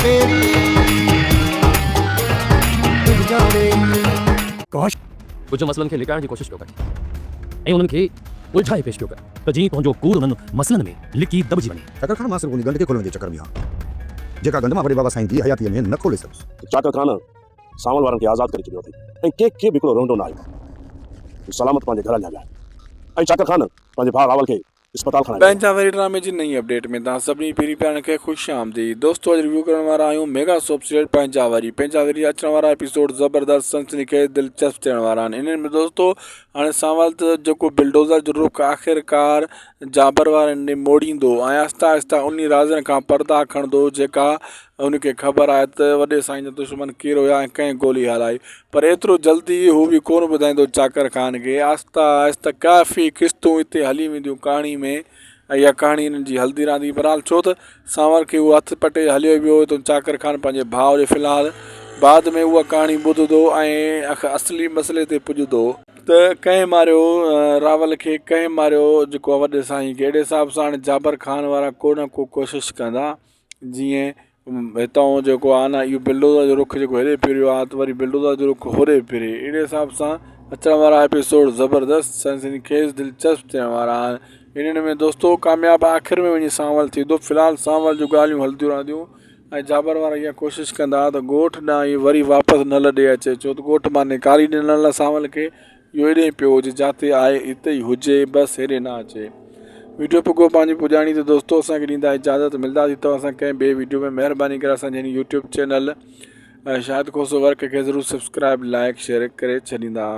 ويري تنهنجا ويري. ڪاش! ڪجهه مسئلن کي لڪائڻ جي ڪوشش پيو ڪري ۽ انهن کي الجهائي پيش پيو ڪري ته جيئن تنهنجو ڪوڙ انهن مسئلن ۾ لڪي دٻجي وڃي. چاڪر خان مان صرف ان ڳنڍ کي کولڻ جي چڪر ۾ آهيان، جيڪا ڳنڍ مان وڏي بابا سائين جي حياتيء ۾ نه کولي سگهيس. چاڪر خان سانول وارن کي آزاد ڪري ڇڏيو اٿئي ۽ ڪنهن کي به هڪڙو رهنڊو نه آيو آهي. هو سلامت پنهنجي گهر هليا ويا آهن ۽ چاڪر خان پنهنجي ڀاء راول کي اسپتال کڻائي ويو. پنهنجا وري ڊرامي جي نئين اپڊيٽ ۾ توهان سڀني پيري پيارن کي خوش آمديد دوستو اڄ ريويو ڪرڻ وارا آهيون ميگا سوپ سيريل پنهنجا وري پنهنجا وري اچڻ وارا ايپيسوڊ زبردست سنسني خيز دلچسپ ٿيڻ وارا آهن انهن ۾ دوستو هاڻي سانول ته جيڪو بلڊوزر جو رخ آخرڪار جابر وارن ڏي موڙيندو ۽ آهستي آهستي انهي رازن کان پردا کڻندو جيڪا ان کي خبر آهي ته وڏي سائين جا دشمن ڪير هيا ۽ ڪنهن گولي هلائي پر ايترو جلدي هو به ڪونه ٻڌائيندو چاڪر خان کي آهستي آهستي ڪافي قسطون اتي هلي وينديون ڪهاڻي ۾ ۽ اها ڪهاڻي انهن جي هلندي رهندي بهرحال ڇو ته سانول کي اهو هٿ پٽي هليو ويو ته چاڪر خان پنهنجي ڀاء جي في الحال بعد ۾ اها ڪهاڻي ٻڌندو ۽ اصلي مسئلي تي پڄندو ته ڪنهن ماريو راول کي ڪنهن ماريو جيڪو وڏي سائين کي اهڙي حساب سان هاڻي جابر خان وارا ڪو نه ڪو ڪوشش ڪندا جيئن هتان جيڪو آهي نه اهو بلڊوزر جو رخ جيڪو هيڏي ڦريو آهي ته وري بلڊوزر جو رخ هوڏي ڦري اهڙي حساب سان اچڻ وارا ايپيسوڊ زبردست سنسني خيز دلچسپ ٿيڻ وارا آهن انهن ۾ دوستو ڪامياب آخر ۾ وڃي سانول ٿيندو في الحال سانول جون ڳالهيون هلنديون رهنديون ۽ جابر وارا اها ڪوشش ڪندا ته ڳوٺ ڏانهن هي وري واپس نه لڏي اچي ڇو ته ڳوٺ مان نڪاري ڏنل آهي سانول کي اهو هيڏي ئي پيو هجي جاتي آهي اتي ئي هجي بس هيڏي نه اچي. ويڊيو پڳو پنهنجي پڄاڻي تي دوستو اسان کي ڏيندا اجازت ملداسين توهان سان ڪنهن ٻئي ويڊيو ۾ مهرباني ڪري اسان جي هن YouTube channel Shahid Khoso work کي ضرور سبسڪرائب لائڪ شيئر ڪري ڇڏيندا.